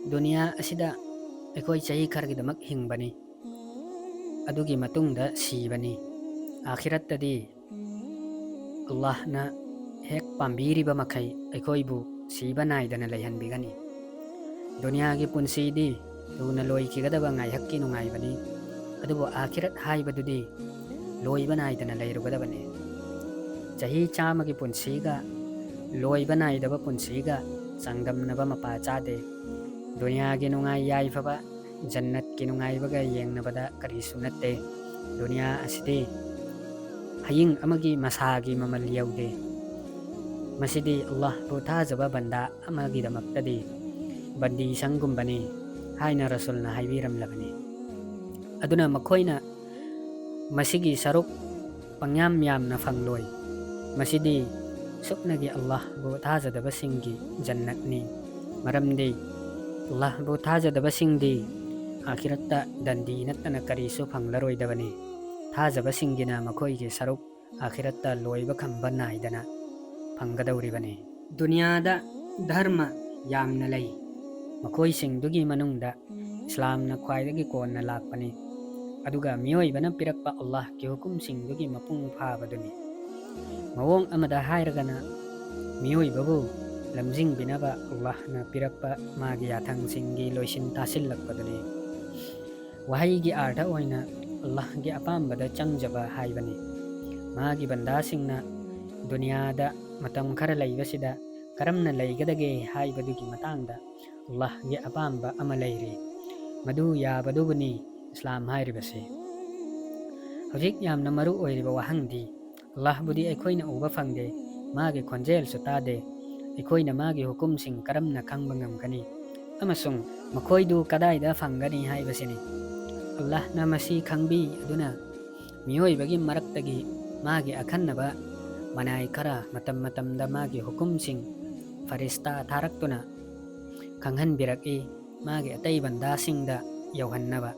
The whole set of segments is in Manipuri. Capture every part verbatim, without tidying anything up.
ꯗꯨꯅꯤꯌꯥ ꯑꯁꯤꯗ ꯑꯩꯈꯣꯏ ꯆꯍꯤ ꯈꯔꯒꯤꯗꯃꯛ ꯍꯤꯡꯕꯅꯤ, ꯑꯗꯨꯒꯤ ꯃꯇꯨꯡꯗ ꯁꯤꯕꯅꯤ꯫ ꯑꯥꯈꯤꯔꯠꯇꯗꯤ ꯑꯜꯂꯥꯍꯅ ꯍꯦꯛ ꯄꯥꯝꯕꯤꯔꯤꯕ ꯃꯈꯩ ꯑꯩꯈꯣꯏꯕꯨ ꯁꯤꯕ ꯅꯥꯏꯗꯅ ꯂꯩꯍꯟꯕꯤꯒꯅꯤ꯫ ꯗꯨꯅꯤꯌꯥꯒꯤ ꯄꯨꯟꯁꯤꯗꯤ ꯊꯨꯅ ꯂꯣꯏꯈꯤꯒꯗꯕ ꯉꯥꯏꯍꯥꯛꯀꯤ ꯅꯨꯡꯉꯥꯏꯕꯅꯤ, ꯑꯗꯨꯕꯨ ꯑꯥꯈꯤꯔꯠ ꯍꯥꯏꯕꯗꯨꯗꯤ ꯂꯣꯏꯕ ꯅꯥꯏꯗꯅ ꯂꯩꯔꯨꯒꯗꯕꯅꯤ꯫ ꯆꯍꯤ ꯆꯥꯝꯃꯒꯤ ꯄꯨꯟꯁꯤꯒ ꯂꯣꯏꯕ ꯅꯥꯏꯗꯕ ꯄꯨꯟꯁꯤꯒ ꯆꯥꯡꯗꯝꯅꯕ ꯃꯄꯥ ꯆꯥꯗꯦ꯫ ꯗꯨꯅꯤꯌꯥꯒꯤ ꯅꯨꯡꯉꯥꯏ ꯌꯥꯏꯐꯕ ꯖꯟꯅꯠꯀꯤ ꯅꯨꯡꯉꯥꯏꯕꯒ ꯌꯦꯡꯅꯕꯗ ꯀꯔꯤꯁꯨ ꯅꯠꯇꯦ꯫ ꯗꯨꯅꯤꯌꯥ ꯑꯁꯤꯗꯤ ꯍꯌꯤꯡ ꯑꯃꯒꯤ ꯃꯁꯥꯒꯤ ꯃꯃꯜ ꯌꯧꯗꯦ꯫ ꯃꯁꯤꯗꯤ ꯑꯜꯂꯥꯍꯕꯨ ꯊꯥꯖꯕ ꯕꯟꯗꯥ ꯑꯃꯒꯤꯗꯃꯛꯇꯗꯤ ꯕꯟꯗꯤ ꯁꯪꯒꯨꯝꯕꯅꯤ ꯍꯥꯏꯅ ꯔꯁꯨꯜꯅ ꯍꯥꯏꯕꯤꯔꯝꯂꯕꯅꯤ꯫ ꯑꯗꯨꯅ ꯃꯈꯣꯏꯅ ꯃꯁꯤꯒꯤ ꯁꯔꯨꯛ ꯄꯪꯌꯥꯝ ꯌꯥꯝꯅ ꯐꯪꯂꯣꯏ꯫ ꯃꯁꯤꯗꯤ ꯁꯨꯞꯅꯒꯤ ꯑꯜꯂꯥꯍꯕꯨ ꯊꯥꯖꯗꯕꯁꯤꯡꯒꯤ ꯖꯟꯅꯠꯅꯤ꯫ ꯃꯔꯝꯗꯤ ꯑꯜꯂꯥꯍꯕꯨ ꯊꯥꯖꯗꯕꯁꯤꯡꯗꯤ ꯑꯥꯈꯤꯔꯠꯇ ꯗꯟꯗꯤ ꯅꯠꯇꯅ ꯀꯔꯤꯁꯨ ꯐꯪꯂꯔꯣꯏꯗꯕꯅꯤ꯫ ꯊꯥꯖꯕꯁꯤꯡꯒꯤꯅ ꯃꯈꯣꯏꯒꯤ ꯁꯔꯨꯛ ꯑꯥꯈꯤꯔꯠꯇ ꯂꯣꯏꯕ ꯈꯝꯕ ꯅꯥꯏꯗꯅ ꯐꯪꯒꯗꯧꯔꯤꯕꯅꯤ꯫ ꯗꯨꯅꯤꯌꯥꯗ ꯙꯔꯃ ꯌꯥꯝꯅ ꯂꯩ꯫ ꯃꯈꯣꯏꯁꯤꯡꯗꯨꯒꯤ ꯃꯅꯨꯡꯗ ꯏꯁꯂꯥꯝꯅ ꯈ꯭ꯋꯥꯏꯗꯒꯤ ꯀꯣꯟꯅ ꯂꯥꯛꯄꯅꯤ꯫ ꯑꯗꯨꯒ ꯃꯤꯑꯣꯏꯕꯅ ꯄꯤꯔꯛꯄ ꯑꯜꯂꯥꯍꯀꯤ ꯍꯨꯀꯨꯝꯁꯤꯡꯗꯨꯒꯤ ꯃꯄꯨꯡ ꯐꯥꯕꯗꯨꯅꯤ꯫ ꯃꯑꯣꯡ ꯑꯃꯗ ꯍꯥꯏꯔꯒꯅ, ꯃꯤꯑꯣꯏꯕꯕꯨ ꯂꯝꯖꯤꯡꯕꯤꯅꯕ ꯑꯜꯂꯥꯍꯅ ꯄꯤꯔꯛꯄ ꯃꯥꯒꯤ ꯌꯥꯊꯪꯁꯤꯡꯒꯤ ꯂꯣꯏꯁꯤꯟ ꯇꯥꯁꯤꯜꯂꯛꯄꯗꯨꯅꯤ꯫ ꯋꯥꯍꯩꯒꯤ ꯑꯥꯔꯊ ꯑꯣꯏꯅ ꯑꯜꯂꯥꯍꯒꯤ ꯑꯄꯥꯝꯕꯗ ꯆꯪꯖꯕ ꯍꯥꯏꯕꯅꯤ꯫ ꯃꯥꯒꯤ ꯕꯟꯗꯥꯁꯤꯡꯅ ꯗꯨꯅꯤꯌꯥꯗ ꯃꯇꯝ ꯈꯔ ꯂꯩꯕꯁꯤꯗ ꯀꯔꯝꯅ ꯂꯩꯒꯗꯒꯦ ꯍꯥꯏꯕꯗꯨꯒꯤ ꯃꯇꯥꯡꯗ ꯑꯜꯂꯥꯍꯒꯤ ꯑꯄꯥꯝꯕ ꯑꯃ ꯂꯩꯔꯤ꯫ ꯃꯗꯨ ꯌꯥꯕꯗꯨꯕꯨꯅꯤ ꯏꯁꯂꯥꯝ ꯍꯥꯏꯔꯤꯕꯁꯤ꯫ ꯍꯧꯖꯤꯛ ꯌꯥꯝꯅ ꯃꯔꯨ ꯑꯣꯏꯔꯤꯕ ꯋꯥꯍꯪꯗꯤ, ꯑꯜꯂꯥꯍꯕꯨꯗꯤ ꯑꯩꯈꯣꯏꯅ ꯎꯕ ꯐꯪꯗꯦ, ꯃꯥꯒꯤ ꯈꯣꯟꯖꯦꯜꯁꯨ ꯇꯥꯗꯦ꯫ ꯑꯩꯈꯣꯏꯅ ꯃꯥꯒꯤ ꯍꯨꯀꯨꯝꯁꯤꯡ ꯀꯔꯝꯅ ꯈꯪꯕ ꯉꯝꯒꯅꯤ? ꯑꯃꯁꯨꯡ ꯃꯈꯣꯏꯗꯨ ꯀꯗꯥꯏꯗ ꯐꯪꯒꯅꯤ ꯍꯥꯏꯕꯁꯤꯅꯤ꯫ ꯑꯜꯂꯥꯍꯅ ꯃꯁꯤ ꯈꯪꯕꯤ, ꯑꯗꯨꯅ ꯃꯤꯑꯣꯏꯕꯒꯤ ꯃꯔꯛꯇꯒꯤ ꯃꯥꯒꯤ ꯑꯈꯟꯅꯕ ꯃꯅꯥꯏ ꯈꯔ ꯃꯇꯝ ꯃꯇꯝꯗ ꯃꯥꯒꯤ ꯍꯨꯀꯨꯝꯁꯤꯡ ꯐꯔꯤꯁꯇꯥ ꯊꯥꯔꯛꯇꯨꯅ ꯈꯪꯍꯟꯕꯤꯔꯛꯏ, ꯃꯥꯒꯤ ꯑꯇꯩ ꯕꯟꯗꯥꯁꯤꯡꯗ ꯌꯧꯍꯟꯅꯕ꯫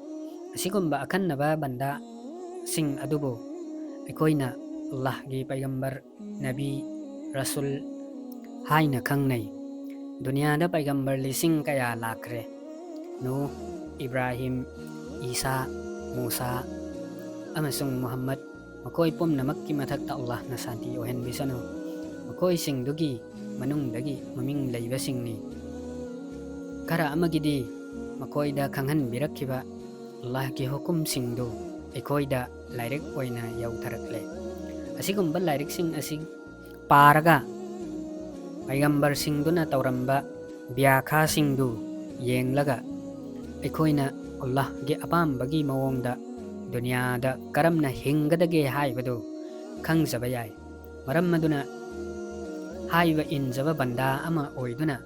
ꯑꯁꯤꯒꯨꯝꯕ ꯑꯈꯟꯅꯕ ꯕꯟꯗꯥꯁꯤꯡ ꯑꯗꯨꯕꯨ ꯑꯩꯈꯣꯏꯅ ꯑꯜꯂꯥꯍꯒꯤ ꯄꯩꯒꯝꯕꯔ, ꯅꯕꯤ, ꯔꯁꯨꯜ ꯍꯥꯏꯅ ꯈꯪꯅꯩ꯫ ꯗꯨꯅꯤꯌꯥꯗ ꯄꯩꯒꯝꯕꯔ ꯂꯤꯁꯤꯡ ꯀꯌꯥ ꯂꯥꯛꯈ꯭ꯔꯦ꯫ ꯅꯨꯍ, ꯏꯕ꯭ꯔꯥꯍꯤꯝ, ꯏꯁꯥ, ꯃꯨꯁꯥ ꯑꯃꯁꯨꯡ ꯃꯨꯍꯝꯃꯗ, ꯃꯈꯣꯏ ꯄꯨꯝꯅꯃꯛꯀꯤ ꯃꯊꯛꯇ ꯑꯜꯂꯥꯍꯅ ꯁꯥꯟꯇꯤ ꯑꯣꯏꯍꯟꯕꯤꯁꯅꯨ꯫ ꯃꯈꯣꯏꯁꯤꯡꯗꯨꯒꯤ ꯃꯅꯨꯡꯗꯒꯤ ꯃꯃꯤꯡ ꯂꯩꯕꯁꯤꯡꯅꯤ꯫ ꯈꯔ ꯑꯃꯒꯤꯗꯤ ꯃꯈꯣꯏꯗ ꯈꯪꯍꯟꯕꯤꯔꯛꯈꯤꯕ ꯑꯜꯂꯥꯍꯒꯤ ꯍꯨꯀꯨꯝꯁꯤꯡꯗꯨ ꯑꯩꯈꯣꯏꯗ ꯂꯥꯏꯔꯤꯛ ꯑꯣꯏꯅ ꯌꯧꯊꯔꯛꯂꯦ꯫ ꯑꯁꯤꯒꯨꯝꯕ ꯂꯥꯏꯔꯤꯛꯁꯤꯡ ꯑꯁꯤ ꯄꯥꯔꯒ, ꯄꯩꯒꯝꯕꯔꯁꯤꯡꯗꯨꯅ ꯇꯧꯔꯝꯕ ꯕ꯭ꯌꯥꯈꯥꯁꯤꯡꯗꯨ ꯌꯦꯡꯂꯒ, ꯑꯩꯈꯣꯏꯅ ꯑꯜꯂꯥꯍꯒꯤ ꯑꯄꯥꯝꯕꯒꯤ ꯃꯑꯣꯡꯗ ꯗꯨꯅꯤꯌꯥꯗ ꯀꯔꯝꯅ ꯍꯤꯡꯒꯗꯒꯦ ꯍꯥꯏꯕꯗꯨ ꯈꯪꯖꯕ ꯌꯥꯏ꯫ ꯃꯔꯝ ꯑꯗꯨꯅ, ꯍꯥꯏꯕ ꯏꯟꯖꯕ ꯕꯟꯗꯥ ꯑꯃ ꯑꯣꯏꯗꯨꯅ,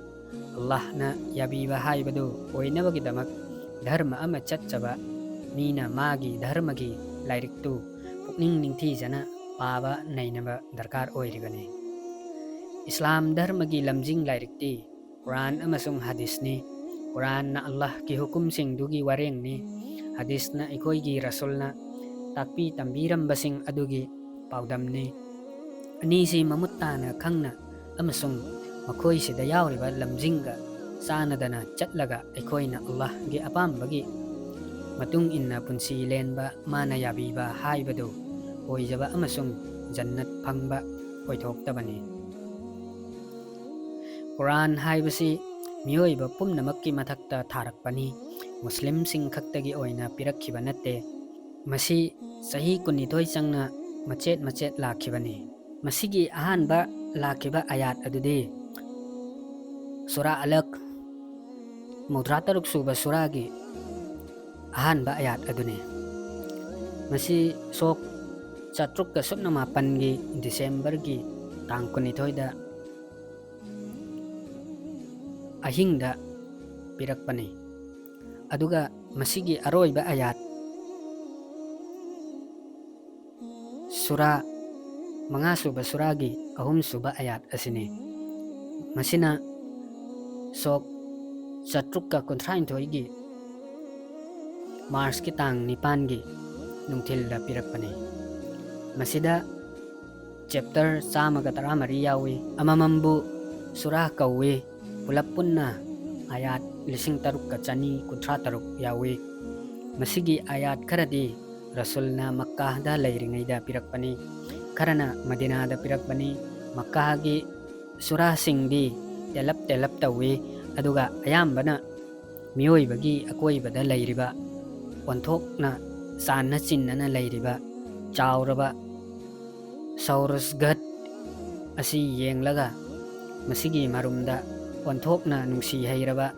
ꯑꯜꯂꯥꯍꯅ ꯌꯥꯕꯤꯕ ꯍꯥꯏꯕꯗꯨ ꯑꯣꯏꯅꯕꯒꯤꯗꯃꯛ ꯙꯔꯃ ꯑꯃ ꯆꯠꯆꯕ ꯃꯤꯅ ꯃꯥꯒꯤ ꯙꯔꯃꯒꯤ ꯂꯥꯏꯔꯤꯛꯇꯨ ꯄꯨꯛꯅꯤꯡ ꯅꯤꯡꯊꯤꯖꯅ ꯄꯥꯕ ꯅꯩꯅꯕ ꯗꯔꯀꯥꯔ ꯑꯣꯏꯔꯤꯕꯅꯤ꯫ ꯏꯁꯂꯥꯝ ꯙꯔꯃꯒꯤ ꯂꯝꯖꯤꯡ ꯂꯥꯏꯔꯤꯛꯇꯤ ꯀꯨꯔꯥꯟ ꯑꯃꯁꯨꯡ ꯍꯗꯤꯁꯅꯤ꯫ ꯀꯨꯔꯥꯟꯅ ꯑꯜꯂꯥꯍꯀꯤ ꯍꯨꯀꯨꯝꯁꯤꯡꯗꯨꯒꯤ ꯋꯥꯔꯦꯡꯅꯤ, ꯍꯗꯤꯁꯅ ꯑꯩꯈꯣꯏꯒꯤ ꯔꯁꯨꯜꯅ ꯇꯥꯛꯄꯤ ꯇꯝꯕꯤꯔꯝꯕꯁꯤꯡ ꯑꯗꯨꯒꯤ ꯄꯥꯎꯗꯝꯅꯤ꯫ ꯑꯅꯤꯁꯤ ꯃꯃꯨꯠ ꯇꯥꯅ ꯈꯪꯅ ꯑꯃꯁꯨꯡ ꯃꯈꯣꯏꯁꯤꯗ ꯌꯥꯎꯔꯤꯕ ꯂꯝꯖꯤꯡꯒ ꯆꯥꯟꯅꯗꯅ ꯆꯠꯂꯒ, ꯑꯩꯈꯣꯏꯅ ꯑꯜꯂꯥꯍꯒꯤ ꯑꯄꯥꯝꯕꯒꯤ ꯃꯇꯨꯡ ꯏꯟꯅ ꯄꯨꯟꯁꯤ ꯂꯦꯟꯕ, ꯃꯥꯅ ꯌꯥꯕꯤꯕ ꯍꯥꯏꯕꯗꯨ ꯑꯣꯏꯖꯕ ꯑꯃꯁꯨꯡ ꯖꯟꯅꯠ ꯐꯪꯕ ꯑꯣꯏꯊꯣꯛꯇꯕꯅꯤ꯫ ꯀꯨꯔꯥꯟ ꯍꯥꯏꯕꯁꯤ ꯃꯤꯑꯣꯏꯕ ꯄꯨꯝꯅꯃꯛꯀꯤ ꯃꯊꯛꯇ ꯊꯥꯔꯛꯄꯅꯤ꯫ ꯃꯨꯁꯂꯤꯝꯁꯤꯡ ꯈꯛꯇꯒꯤ ꯑꯣꯏꯅ ꯄꯤꯔꯛꯈꯤꯕ ꯅꯠꯇꯦ꯫ ꯃꯁꯤ ꯆꯍꯤ ꯀꯨꯟꯅꯤꯊꯣꯏ ꯆꯪꯅ ꯃꯆꯦꯠ ꯃꯆꯦꯠ ꯂꯥꯛꯈꯤꯕꯅꯤ꯫ ꯃꯁꯤꯒꯤ ꯑꯍꯥꯟꯕ ꯂꯥꯛꯈꯤꯕ ꯑꯌꯥꯠ ꯑꯗꯨꯗꯤ ꯁꯨꯔꯥ ꯑꯂꯛ, ꯃꯧꯗ꯭ꯔꯥ ꯇꯔꯨꯛ ꯁꯨꯕ ꯁꯨꯔꯥꯒꯤ ꯑꯍꯥꯟꯕ ꯑꯌꯥꯠ ꯑꯗꯨꯅꯤ꯫ ꯃꯁꯤ ꯁꯣꯛ ꯆꯥꯇ꯭ꯔꯨꯛꯀ ꯁꯨꯞꯅ ꯃꯥꯄꯟꯒꯤ ꯗꯤꯁꯦꯝꯕꯔꯒꯤ ꯇꯥꯡ ꯀꯨꯟꯅꯤꯊꯣꯏꯗ ꯑꯍꯤꯡꯗ ꯄꯤꯔꯛꯄꯅꯤ꯫ ꯑꯗꯨꯒ ꯃꯁꯤꯒꯤ ꯑꯔꯣꯏꯕ ꯑꯌꯥꯠ, ꯁꯨꯔꯥ ꯃꯉꯥꯁꯨꯕ ꯁꯨꯔꯥꯒꯤ ꯑꯍꯨꯝꯁꯨꯕ ꯑꯌꯥꯠ ꯑꯁꯤꯅꯤ꯫ ꯃꯁꯤꯅ ꯁꯣꯛ ꯆꯥꯇ꯭ꯔꯨꯛꯀ ꯀꯨꯟꯊ꯭ꯔꯥꯅꯤꯊꯣꯏꯒꯤ ꯃꯥꯔꯆꯀꯤ ꯇꯥꯡ ꯅꯤꯄꯥꯟꯒꯤ ꯅꯨꯡꯊꯤꯜꯗ ꯄꯤꯔꯛꯄꯅꯤ꯫ ꯃꯁꯤꯗ ꯆꯦꯞꯇꯔ ꯆꯥꯝꯃꯒ ꯇꯔꯥꯃꯔꯤ ꯌꯥꯎꯏ꯫ ꯑꯃꯃꯝꯕꯨ ꯁꯨꯔꯥ ꯀꯧꯏ꯫ ꯄꯨꯂꯞ ꯄꯨꯟꯅ ꯑꯥꯌꯥꯠ ꯂꯤꯁꯤꯡ ꯇꯔꯨꯛꯀ ꯆꯅꯤ ꯀꯨꯟꯊ꯭ꯔꯥ ꯇꯔꯨꯛ ꯌꯥꯎꯏ꯫ ꯃꯁꯤꯒꯤ ꯑꯥꯌꯥꯠ ꯈꯔꯗꯤ ꯔꯁꯨꯜꯅ ꯃꯛꯀꯥꯗ ꯂꯩꯔꯤꯉꯩꯗ ꯄꯤꯔꯛꯄꯅꯤ, ꯈꯔꯅ ꯃꯗꯤꯅꯥꯗ ꯄꯤꯔꯛꯄꯅꯤ꯫ ꯃꯛꯀꯥꯒꯤ ꯁꯨꯔꯥꯁꯤꯡꯗꯤ ꯇꯦꯜꯂꯞ ꯇꯦꯜꯂꯞ ꯇꯧꯏ, ꯑꯗꯨꯒ ꯑꯌꯥꯝꯕꯅ ꯃꯤꯑꯣꯏꯕꯒꯤ ꯑꯀꯣꯏꯕꯗ ꯂꯩꯔꯤꯕ, ꯑꯣꯟꯊꯣꯛꯅ ꯆꯥꯟꯅ ꯆꯤꯟꯅꯅ ꯂꯩꯔꯤꯕ ꯆꯥꯎꯔꯕ ꯁꯧꯔꯁꯒꯠ ꯑꯁꯤ ꯌꯦꯡꯂꯒ, ꯃꯁꯤꯒꯤ ꯃꯔꯨꯝꯗ ꯑꯣꯟꯊꯣꯛꯅ ꯅꯨꯡꯁꯤ ꯍꯩꯔꯕ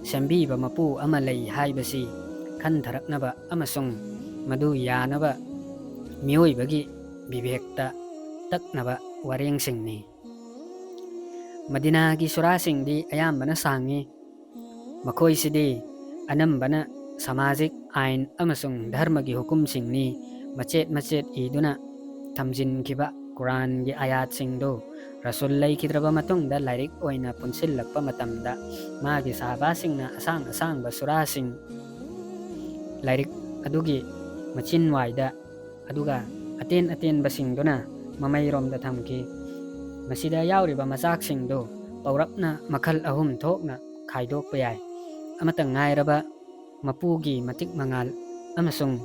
ꯁꯦꯝꯕꯤꯕ ꯃꯄꯨ ꯑꯃ ꯂꯩ ꯍꯥꯏꯕꯁꯤ ꯈꯟꯊꯔꯛꯅꯕ ꯑꯃꯁꯨꯡ ꯃꯗꯨ ꯌꯥꯅꯕ ꯃꯤꯑꯣꯏꯕꯒꯤ ꯕꯤꯕꯦꯛꯇ ꯇꯛꯅꯕ ꯋꯥꯔꯦꯡꯁꯤꯡꯅꯤ꯫ ꯃꯗꯤꯅꯥꯒꯤ ꯁꯨꯔꯥꯁꯤꯡꯗꯤ ꯑꯌꯥꯝꯕꯅ ꯁꯥꯡꯉꯤ꯫ ꯃꯈꯣꯏꯁꯤꯗꯤ ꯑꯅꯝꯕꯅ ꯁꯃꯥꯖꯤꯛ, ꯑꯥꯏꯟ ꯑꯃꯁꯨꯡ ꯙꯔꯃꯒꯤ ꯍꯨꯀꯨꯝꯁꯤꯡꯅꯤ꯫ ꯃꯆꯦꯠ ꯃꯆꯦꯠ ꯏꯗꯨꯅ ꯊꯝꯖꯤꯟꯈꯤꯕ ꯀꯨꯔꯥꯟꯒꯤ ꯑꯥꯌꯥꯠꯁꯤꯡꯗꯨ ꯔꯁꯨꯜ ꯂꯩꯈꯤꯗ꯭ꯔꯕ ꯃꯇꯨꯡꯗ ꯂꯥꯏꯔꯤꯛ ꯑꯣꯏꯅ ꯄꯨꯟꯁꯤꯜꯂꯛꯄ ꯃꯇꯝꯗ, ꯃꯥꯒꯤ ꯁꯍꯥꯕꯥꯁꯤꯡꯅ ꯑꯁꯥꯡ ꯑꯁꯥꯡꯕ ꯁꯨꯔꯥꯁꯤꯡ ꯂꯥꯏꯔꯤꯛ ꯑꯗꯨꯒꯤ ꯃꯆꯤꯟꯋꯥꯏꯗ, ꯑꯗꯨꯒ ꯑꯇꯦꯟ ꯑꯇꯦꯟꯕꯁꯤꯡꯗꯨꯅ ꯃꯃꯩꯔꯣꯝꯗ ꯊꯝꯈꯤ꯫ ꯃꯁꯤꯗ ꯌꯥꯎꯔꯤꯕ ꯃꯆꯥꯛꯁꯤꯡꯗꯨ ꯄꯧꯔꯞꯅ ꯃꯈꯜ ꯑꯍꯨꯝ ꯊꯣꯛꯅ ꯈꯥꯏꯗꯣꯛꯄ ꯌꯥꯏ꯫ ꯑꯃꯇ ꯉꯥꯏꯔꯕ ꯃꯄꯨꯒꯤ ꯃꯇꯤꯛ ꯃꯉꯥꯜ ꯑꯃꯁꯨꯡ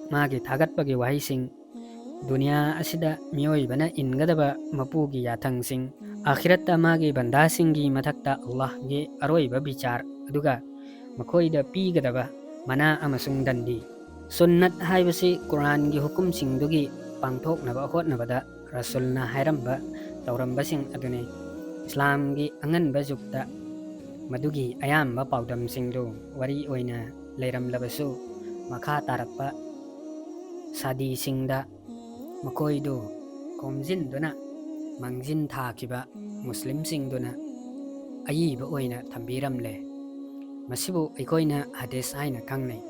ꯃꯥꯒꯤ ꯊꯥꯒꯠꯄꯒꯤ ꯋꯥꯍꯩꯁꯤꯡ, ꯗꯨꯅꯤꯌꯥ ꯑꯁꯤꯗ ꯃꯤꯑꯣꯏꯕꯅ ꯏꯟꯒꯗꯕ ꯃꯄꯨꯒꯤ ꯌꯥꯊꯪꯁꯤꯡ, ꯑꯥꯈꯤꯔꯠꯇ ꯃꯥꯒꯤ ꯕꯟꯗꯥꯁꯤꯡꯒꯤ ꯃꯊꯛꯇ ꯑꯜꯂꯥꯍꯒꯤ ꯑꯔꯣꯏꯕ ꯕꯤꯆꯥꯔ, ꯑꯗꯨꯒ ꯃꯈꯣꯏꯗ ꯄꯤꯒꯗꯕ ꯃꯅꯥ ꯑꯃꯁꯨꯡ ꯗꯟꯗꯤ꯫ ꯁꯨꯟꯅꯠ ꯍꯥꯏꯕꯁꯤ ꯀꯨꯔꯥꯟꯒꯤ ꯍꯨꯀꯨꯝꯁꯤꯡꯗꯨꯒꯤ ꯄꯥꯡꯊꯣꯛꯅꯕ ꯍꯣꯠꯅꯕꯗ ꯔꯁꯨꯜꯅ ꯍꯥꯏꯔꯝꯕ ꯇꯧꯔꯝꯕꯁꯤꯡ ꯑꯗꯨꯅꯤ꯫ ꯏꯁꯂꯥꯝꯒꯤ ꯑꯉꯟꯕ ꯖꯨꯒꯇ ꯃꯗꯨꯒꯤ ꯑꯌꯥꯝꯕ ꯄꯥꯎꯗꯝꯁꯤꯡꯗꯨ ꯋꯥꯔꯤ ꯑꯣꯏꯅ ꯂꯩꯔꯝꯂꯕꯁꯨ, ꯃꯈꯥ ꯇꯥꯔꯛꯄ ꯁꯥꯗꯤꯁꯤꯡꯗ ꯃꯈꯣꯏꯗꯨ ꯈꯣꯝꯖꯤꯟꯗꯨꯅ ꯃꯥꯡꯖꯤꯟ ꯊꯥꯈꯤꯕ ꯃꯨꯁꯂꯤꯝꯁꯤꯡꯗꯨꯅ ꯑꯏꯕ ꯑꯣꯏꯅ ꯊꯝꯕꯤꯔꯝꯂꯦ꯫ ꯃꯁꯤꯕꯨ ꯑꯩꯈꯣꯏꯅ ꯍꯗꯤꯁ ꯍꯥꯏꯅ ꯈꯪꯅꯩ꯫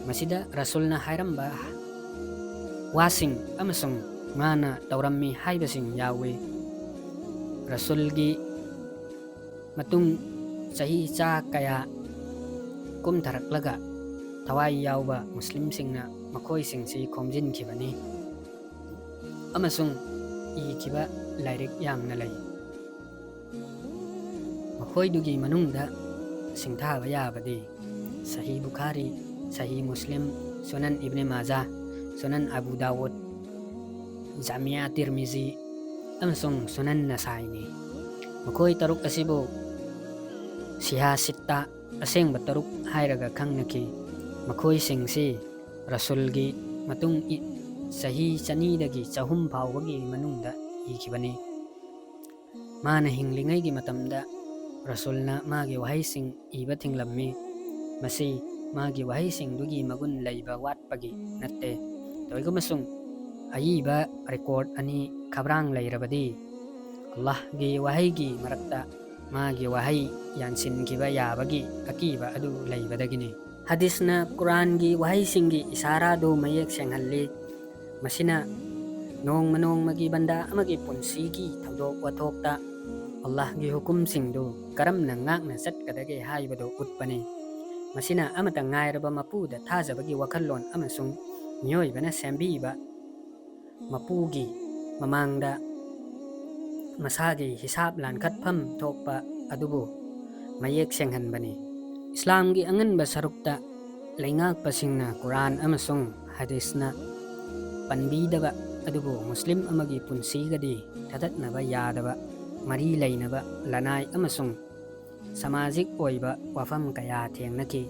ꯃꯁꯤꯗ ꯔꯁꯨꯜꯅ ꯍꯥꯏꯔꯝꯕ ꯋꯥꯁꯤꯡ ꯑꯃꯁꯨꯡ ꯃꯥꯅ ꯇꯧꯔꯝꯃꯤ ꯍꯥꯏꯕꯁꯤꯡ ꯌꯥꯎꯏ꯫ ꯔꯁꯨꯜꯒꯤ ꯃꯇꯨꯡ ꯆꯍꯤ ꯆꯥ ꯀꯌꯥ ꯀꯨꯝꯊꯔꯛꯂꯒ, ꯊꯋꯥꯏ ꯌꯥꯎꯕ ꯃꯨꯁꯂꯤꯝꯁꯤꯡꯅ ꯃꯈꯣꯏꯁꯤꯡꯁꯤ ꯈꯣꯝꯖꯤꯟꯈꯤꯕꯅꯤ ꯑꯃꯁꯨꯡ ꯏꯈꯤꯕ ꯂꯥꯏꯔꯤꯛ ꯌꯥꯝꯅ ꯂꯩ꯫ ꯃꯈꯣꯏꯗꯨꯒꯤ ꯃꯅꯨꯡꯗ ꯁꯤꯡꯊꯥꯕ ꯌꯥꯕꯗꯤ ꯁꯍꯤ ꯕꯨꯈꯥꯔꯤ, ꯁꯍꯤ ꯃꯨꯁꯂꯤꯝ, ꯁꯨꯅꯟ ꯏꯕꯅꯦ ꯃꯥꯖꯥ, ꯁꯨꯅꯟ ꯑꯕꯨ ꯗꯥꯋꯨꯗ, ꯖꯥꯃꯤꯌꯥ ꯇꯤꯔꯃꯤꯖꯤ ꯑꯃꯁꯨꯡ ꯁꯨꯅꯟ ꯅꯁꯥꯏꯅꯤ꯫ ꯃꯈꯣꯏ ꯇꯔꯨꯛ ꯑꯁꯤꯕꯨ ꯁꯤꯍꯥ ꯁꯤꯠꯇ, ꯑꯁꯦꯡꯕ ꯇꯔꯨꯛ ꯍꯥꯏꯔꯒ ꯈꯪꯅꯈꯤ꯫ ꯃꯈꯣꯏꯁꯤꯡꯁꯤ ꯔꯁꯨꯜꯒꯤ ꯃꯇꯨꯡ ꯏ-, ꯆꯍꯤ ꯆꯅꯤꯗꯒꯤ ꯆꯍꯨꯝ ꯐꯥꯎꯕꯒꯤ ꯃꯅꯨꯡꯗ ꯏꯈꯤꯕꯅꯤ꯫ ꯃꯥꯅ ꯍꯤꯡꯂꯤꯉꯩꯒꯤ ꯃꯇꯝꯗ ꯔꯁꯨꯜꯅ ꯃꯥꯒꯤ ꯋꯥꯍꯩꯁꯤꯡ ꯏꯕ ꯊꯤꯡꯂꯝꯃꯤ꯫ ꯃꯁꯤ ꯃꯥꯒꯤ ꯋꯥꯍꯩꯁꯤꯡꯗꯨꯒꯤ ꯃꯒꯨꯟ ꯂꯩꯕ ꯋꯥꯠꯄꯒꯤ ꯅꯠꯇꯦ꯫ ꯇꯧꯏꯒꯨꯝꯕꯁꯨꯡ ꯑꯏꯕ ꯔꯦꯀꯣꯔꯗ ꯑꯅꯤ ꯈꯕ꯭ꯔꯥꯡ ꯂꯩꯔꯕꯗꯤ ꯑꯜꯂꯥꯍꯒꯤ ꯋꯥꯍꯩꯒꯤ ꯃꯔꯛꯇ ꯃꯥꯒꯤ ꯋꯥꯍꯩ ꯌꯥꯟꯁꯤꯟꯈꯤꯕ ꯌꯥꯕꯒꯤ ꯑꯀꯤꯕ ꯑꯗꯨ ꯂꯩꯕꯗꯒꯤꯅꯤ꯫ ꯍꯗꯤꯁꯅ ꯀꯨꯔꯥꯟꯒꯤ ꯋꯥꯍꯩꯁꯤꯡꯒꯤ ꯏꯁꯥꯔꯥꯗꯨ ꯃꯌꯦꯛ ꯁꯦꯡꯍꯜꯂꯤ꯫ ꯃꯁꯤꯅ ꯅꯣꯡꯃ ꯅꯣꯡꯃꯒꯤ ꯕꯟꯗꯥ ꯑꯃꯒꯤ ꯄꯨꯟꯁꯤꯒꯤ ꯊꯧꯗꯣꯛ ꯋꯥꯊꯣꯛꯇ ꯑꯜꯂꯥꯍꯒꯤ ꯍꯨꯀꯨꯝꯁꯤꯡꯗꯨ ꯀꯔꯝꯅ ꯉꯥꯛꯅ ꯆꯠꯀꯗꯒꯦ ꯍꯥꯏꯕꯗꯨ ꯎꯠꯄꯅꯤ꯫ ꯃꯁꯤꯅ ꯑꯃꯠꯇ ꯉꯥꯏꯔꯕ ꯃꯄꯨꯗ ꯊꯥꯖꯕꯒꯤ ꯋꯥꯈꯜꯂꯣꯟ ꯑꯃꯁꯨꯡ ꯃꯤꯑꯣꯏꯕꯅ ꯁꯦꯝꯕꯤꯕ ꯃꯄꯨꯒꯤ ꯃꯃꯥꯡꯗ ꯃꯁꯥꯒꯤ ꯍꯤꯁꯥꯕ ꯂꯥꯟꯈꯠꯐꯝ ꯊꯣꯛꯄ ꯑꯗꯨꯕꯨ ꯃꯌꯦꯛ ꯁꯦꯡꯍꯟꯕꯅꯤ꯫ ꯏꯁꯂꯥꯝꯒꯤ ꯑꯉꯟꯕ ꯁꯔꯨꯛꯇ ꯂꯩꯉꯥꯛꯄꯁꯤꯡꯅ ꯀꯨꯔꯥꯟ ꯑꯃꯁꯨꯡ ꯍꯗꯤꯁꯅ ꯄꯟꯕꯤꯗꯕ ꯑꯗꯨꯕꯨ ꯃꯨꯁꯂꯤꯝ ꯑꯃꯒꯤ ꯄꯨꯟꯁꯤꯒꯗꯤ ꯊꯗꯠꯅꯕ ꯌꯥꯗꯕ ꯃꯔꯤ ꯂꯩꯅꯕ ꯂꯅꯥꯏ ꯑꯃꯁꯨꯡ ꯁꯃꯥꯖꯤꯛ ꯑꯣꯏꯕ ꯋꯥꯐꯝ ꯀꯌꯥ ꯊꯦꯡꯅꯈꯤ꯫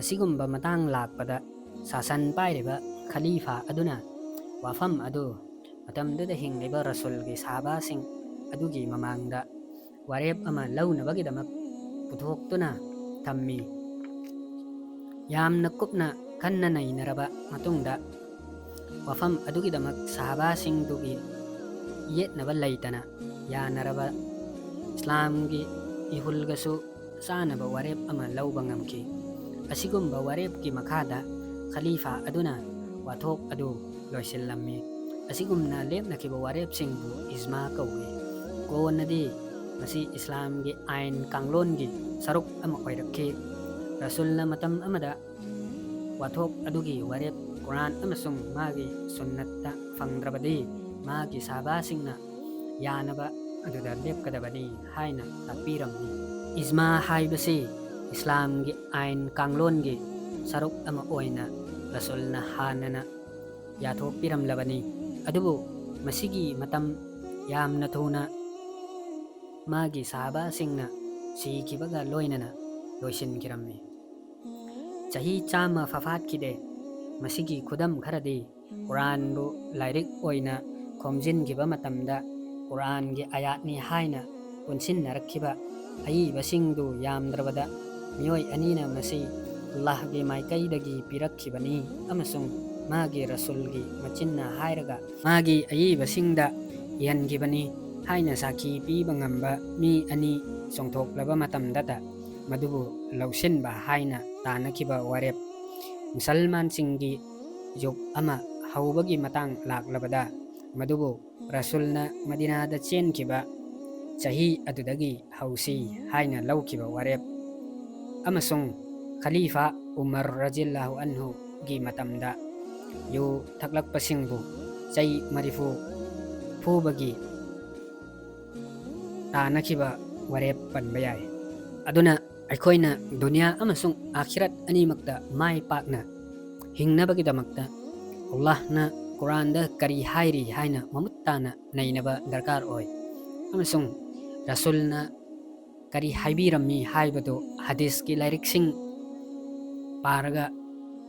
ꯑꯁꯤꯒꯨꯝꯕ ꯃꯇꯥꯡ ꯂꯥꯛꯄꯗ ꯁꯥꯁꯟ ꯄꯥꯏꯔꯤꯕ ꯈꯂꯤꯐꯥ ꯑꯗꯨꯅ ꯋꯥꯐꯝ ꯑꯗꯨ ꯃꯇꯝꯗꯨꯗ ꯍꯤꯡꯂꯤꯕ ꯔꯁꯨꯜꯒꯤ ꯁꯥꯍꯥꯕꯥꯁꯤꯡ ꯑꯗꯨꯒꯤ ꯃꯃꯥꯡꯗ ꯋꯥꯔꯦꯞ ꯑꯃ ꯂꯧꯅꯕꯒꯤꯗꯃꯛ ꯄꯨꯊꯣꯛꯇꯨꯅ ꯊꯝꯃꯤ꯫ ꯌꯥꯝꯅ ꯀꯨꯞꯅ ꯈꯟꯅ ꯅꯩꯅꯔꯕ ꯃꯇꯨꯡꯗ ꯋꯥꯐꯝ ꯑꯗꯨꯒꯤꯗꯃꯛ ꯁꯥꯍꯥꯕꯥꯁꯤꯡꯗꯨꯒꯤ ꯌꯦꯠꯅꯕ ꯂꯩꯇꯅ ꯌꯥꯅꯔꯕ ꯏꯁꯂꯥꯝꯒꯤ ꯏꯍꯨꯜꯒꯁꯨ ꯆꯥꯅꯕ ꯋꯥꯔꯦꯞ ꯑꯃ ꯂꯧꯕ ꯉꯝꯈꯤ꯫ ꯑꯁꯤꯒꯨꯝꯕ ꯋꯥꯔꯦꯞꯀꯤ ꯃꯈꯥꯗ ꯈꯂꯤꯐꯥ ꯑꯗꯨꯅ ꯋꯥꯊꯣꯛ ꯑꯗꯨ ꯂꯣꯏꯁꯤꯜꯂꯝꯃꯤ꯫ ꯑꯁꯤꯒꯨꯝꯅ ꯂꯦꯞꯅꯈꯤꯕ ꯋꯥꯔꯦꯞꯁꯤꯡꯕꯨ ꯏꯖꯃꯥ ꯀꯧꯏ꯫ ꯀꯣꯟꯅꯗꯤ ꯃꯁꯤ ꯏꯁꯂꯥꯝꯒꯤ ꯑꯥꯏꯟ ꯀꯥꯡꯂꯣꯟꯒꯤ ꯁꯔꯨꯛ ꯑꯃ ꯑꯣꯏꯔꯛꯈꯤ꯫ ꯔꯁꯨꯜꯅ ꯃꯇꯝ ꯑꯃꯗ ꯋꯥꯊꯣꯛ ꯑꯗꯨꯒꯤ ꯋꯥꯔꯦꯞ ꯀꯨꯔꯥꯟ ꯑꯃꯁꯨꯡ ꯃꯥꯒꯤ ꯁꯨꯟꯅꯠꯇ ꯐꯪꯗ꯭ꯔꯕꯗꯤ, ꯃꯥꯒꯤ ꯁꯥꯍꯥꯕꯥꯁꯤꯡꯅ ꯌꯥꯅꯕ ꯑꯗꯨꯗ ꯂꯦꯞꯀꯗꯕꯅꯤ ꯍꯥꯏꯅ ꯇꯥꯛꯄꯤꯔꯝꯃꯤ꯫ ꯏꯖꯃꯥ ꯍꯥꯏꯕꯁꯤ ꯏꯁꯂꯥꯝꯒꯤ ꯑꯥꯏꯟ ꯀꯥꯡꯂꯣꯟꯒꯤ ꯁꯔꯨꯛ ꯑꯃ ꯑꯣꯏꯅ ꯔꯁꯨꯜꯅ ꯍꯥꯟꯅꯅ ꯌꯥꯊꯣꯛꯄꯤꯔꯝꯂꯕꯅꯤ꯫ ꯑꯗꯨꯕꯨ ꯃꯁꯤꯒꯤ ꯃꯇꯝ ꯌꯥꯝꯅ ꯊꯨꯅ ꯃꯥꯒꯤ ꯁꯍꯥꯕꯥꯁꯤꯡꯅ ꯁꯤꯈꯤꯕꯒ ꯂꯣꯏꯅꯅ ꯂꯣꯏꯁꯤꯟꯈꯤꯔꯝꯃꯤ꯫ ꯆꯍꯤ ꯆꯥꯝꯃ ꯐꯐꯥꯠꯈꯤꯗꯦ꯫ ꯃꯁꯤꯒꯤ ꯈꯨꯗꯝ ꯈꯔꯗꯤ ꯀꯨꯔꯥꯟꯕꯨ ꯂꯥꯏꯔꯤꯛ ꯑꯣꯏꯅ ꯈꯣꯝꯖꯤꯟꯈꯤꯕ ꯃꯇꯝꯗ ꯀꯨꯔꯥꯟꯒꯤ ꯑꯌꯥꯠꯅꯤ ꯍꯥꯏꯅ ꯄꯨꯟꯁꯤꯟꯅꯔꯛꯈꯤꯕ ꯑꯏꯕꯁꯤꯡꯗꯨ ꯌꯥꯝꯗ꯭ꯔꯕꯗ ꯃꯤꯑꯣꯏ ꯑꯅꯤꯅ ꯃꯁꯤ ꯑꯜꯂꯥꯍꯒꯤ ꯃꯥꯏꯀꯩꯗꯒꯤ ꯄꯤꯔꯛꯈꯤꯕꯅꯤ ꯑꯃꯁꯨꯡ ꯃꯥꯒꯤ ꯔꯁꯨꯜꯒꯤ ꯃꯆꯤꯟꯅ ꯍꯥꯏꯔꯒ ꯃꯥꯒꯤ ꯑꯏꯕꯁꯤꯡꯗ ꯏꯍꯟꯈꯤꯕꯅꯤ ꯍꯥꯏꯅ ꯁꯥꯈꯤ ꯄꯤꯕ ꯉꯝꯕ ꯃꯤ ꯑꯅꯤ ꯆꯣꯡꯊꯣꯛꯂꯕ ꯃꯇꯝꯗꯇ ꯃꯗꯨꯕꯨ ꯂꯧꯁꯤꯟꯕ ꯍꯥꯏꯅ ꯇꯥꯅꯈꯤꯕ ꯋꯥꯔꯦꯞ꯫ ꯃꯨꯁꯜꯃꯥꯟꯁꯤꯡꯒꯤ ꯌꯨꯒ ꯑꯃ ꯍꯧꯕꯒꯤ ꯃꯇꯥꯡ ꯂꯥꯛꯂꯕꯗ ꯃꯗꯨꯕꯨ ꯔꯁꯨꯜꯅ ꯃꯗꯤꯅꯥꯗ ꯆꯦꯟꯈꯤꯕ ꯆꯍꯤ ꯑꯗꯨꯗꯒꯤ ꯍꯧꯁꯤ ꯍꯥꯏꯅ ꯂꯧꯈꯤꯕ ꯋꯥꯔꯦꯞ ꯑꯃꯁꯨꯡ ꯈꯂꯤꯐꯥ ꯎꯃꯔ ꯔꯖꯤꯌꯜꯂꯥꯍꯨ ꯑꯟꯍꯨꯒꯤ ꯃꯇꯝꯗ ꯌꯨ ꯊꯛꯂꯛꯄꯁꯤꯡꯕꯨ ꯆꯩ ꯃꯔꯤꯐꯨ ꯐꯨꯕꯒꯤ ꯇꯥꯅꯈꯤꯕ ꯋꯥꯔꯦꯞ ꯄꯟꯕ ꯌꯥꯏ꯫ ꯑꯗꯨꯅ ꯑꯩꯈꯣꯏꯅ ꯗꯨꯅꯤꯌꯥ ꯑꯃꯁꯨꯡ ꯑꯥꯈꯤꯔꯠ ꯑꯅꯤꯃꯛꯇ ꯃꯥꯏ ꯄꯥꯛꯅ ꯍꯤꯡꯅꯕꯒꯤꯗꯃꯛꯇ ꯑꯜꯂꯥꯍꯅ ꯀꯨꯔꯥꯟꯗ ꯀꯔꯤ ꯍꯥꯏꯔꯤ ꯍꯥꯏꯅ ꯃꯃꯨꯠ ꯇꯥꯅ ꯅꯩꯅꯕ ꯗꯔꯀꯥꯔ ꯑꯣꯏ꯫ ꯑꯃꯁꯨꯡ ꯔꯁꯨꯜꯅ ꯀꯔꯤ ꯍꯥꯏꯕꯤꯔꯝꯃꯤ ꯍꯥꯏꯕꯗꯨ ꯍꯗꯤꯁꯀꯤ ꯂꯥꯏꯔꯤꯛꯁꯤꯡ ꯄꯥꯔꯒ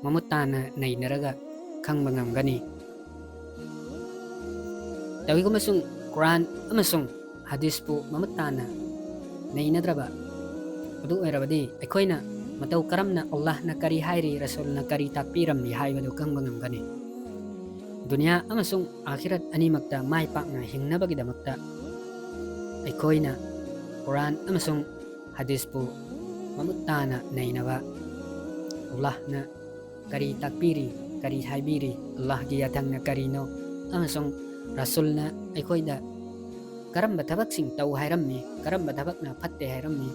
ꯃꯃꯨꯠ ꯇꯥꯅ ꯅꯩꯅꯔꯒ ꯈꯪꯕ ꯉꯝꯒꯅꯤ꯫ ꯇꯧꯏꯒꯨꯝꯕꯁꯨꯡ ꯀꯨꯔꯥꯟ ꯑꯃꯁꯨꯡ ꯍꯗꯤꯁꯄꯨ ꯃꯃꯨꯠ ꯇꯥꯅ ꯅꯩꯅꯗ꯭ꯔꯕ ꯑꯗꯨ ꯑꯣꯏꯔꯕꯗꯤ ꯑꯩꯈꯣꯏꯅ ꯃꯇꯧ ꯀꯔꯝꯅ ꯑꯜꯂꯥꯍꯅ ꯀꯔꯤ ꯍꯥꯏꯔꯤ, ꯔꯁꯨꯜꯅ ꯀꯔꯤ ꯇꯥꯛꯄꯤꯔꯝꯃꯤ ꯍꯥꯏꯕꯗꯨ ꯈꯪꯕ ꯉꯝꯒꯅꯤ꯫ ꯗꯨꯅꯤꯌꯥ ꯑꯃꯁꯨꯡ ꯑꯥꯈꯤꯔꯠ ꯑꯅꯤꯃꯛꯇ ꯃꯥꯏ ꯄꯥꯛꯅ ꯍꯤꯡꯅꯕꯒꯤꯗꯃꯛꯇ ꯑꯩꯈꯣꯏꯅ ꯀꯨꯔꯥꯟ ꯑꯃꯁꯨꯡ ꯍꯗꯤꯁꯄꯨ ꯃꯃꯨꯠ ꯇꯥꯅ ꯅꯩꯅꯕ, ꯑꯜꯂꯥꯍꯅ ꯀꯔꯤ ꯇꯥꯛꯄꯤꯔꯤ, ꯀꯔꯤ ꯍꯥꯏꯕꯤꯔꯤ, ꯑꯜꯂꯥꯍꯒꯤ ꯌꯥꯊꯪꯅ ꯀꯔꯤꯅꯣ, ꯑꯃꯁꯨꯡ ꯔꯁꯨꯜꯅ ꯑꯩꯈꯣꯏꯗ ꯀꯔꯝꯕ ꯊꯕꯛꯁꯤꯡ ꯇꯧ ꯍꯥꯏꯔꯝꯃꯤ, ꯀꯔꯝꯕ ꯊꯕꯛꯅ ꯐꯠꯇꯦ ꯍꯥꯏꯔꯝꯃꯤ,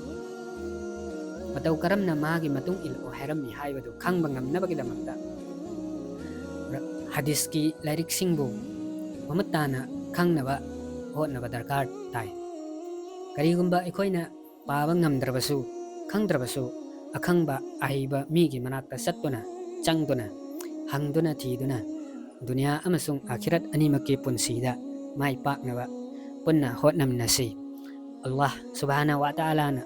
ꯃꯇꯧ ꯀꯔꯝꯅ ꯃꯥꯒꯤ ꯃꯇꯨꯡ ꯏꯜꯂꯛꯎ ꯍꯥꯏꯔꯝꯃꯤ ꯍꯥꯏꯕꯗꯨ ꯈꯪꯕ ꯉꯝꯅꯕꯒꯤꯗꯃꯛꯇ ꯔ-, ꯍꯗꯤꯁꯀꯤ ꯂꯥꯏꯔꯤꯛꯁꯤꯡꯕꯨ ꯃꯃꯨꯠ ꯇꯥꯅ ꯈꯪꯅꯕ ꯍꯣꯠꯅꯕ ꯗꯔꯀꯥꯔ ꯇꯥꯏ꯫ ꯀꯔꯤꯒꯨꯝꯕ ꯑꯩꯈꯣꯏꯅ ꯄꯥꯕ ꯉꯝꯗ꯭ꯔꯕꯁꯨ, ꯈꯪꯗ꯭ꯔꯕꯁꯨ, ꯑꯈꯪꯕ ꯑꯍꯩꯕ ꯃꯤꯒꯤ ꯃꯅꯥꯛꯇ ꯆꯠꯇꯨꯅ, ꯆꯪꯗꯨꯅ, ꯍꯪꯗꯨꯅ, ꯊꯤꯗꯨꯅ, ꯗꯨꯅꯤꯌꯥ ꯑꯃꯁꯨꯡ ꯑꯥꯈꯤꯔꯠ ꯑꯅꯤꯃꯛꯀꯤ ꯄꯨꯟꯁꯤꯗ ꯃꯥꯏ ꯄꯥꯛꯅꯕ ꯄꯨꯟꯅ ꯍꯣꯠꯅꯃꯤꯟꯅꯁꯤ꯫ ꯑꯜꯂꯥꯍ ꯁꯨꯕꯍꯥꯅꯍꯨ ꯋꯥ ꯇꯥꯂꯥꯅ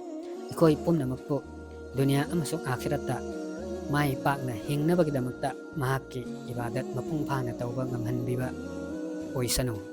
ꯑꯩꯈꯣꯏ ꯄꯨꯝꯅꯃꯛꯄꯨ ꯗꯨꯅꯤꯌꯥ ꯑꯃꯁꯨꯡ ꯑꯥꯈꯤꯔꯠꯇ ꯃꯥꯏ ꯄꯥꯛꯅ ꯍꯤꯡꯅꯕꯒꯤꯗꯃꯛꯇ ꯃꯍꯥꯛꯀꯤ ꯏꯕꯥꯗꯠ ꯃꯄꯨꯡ ꯐꯥꯅ ꯇꯧꯕ ꯉꯝꯍꯟꯕꯤꯕ ꯑꯣꯏꯁꯅꯨ꯫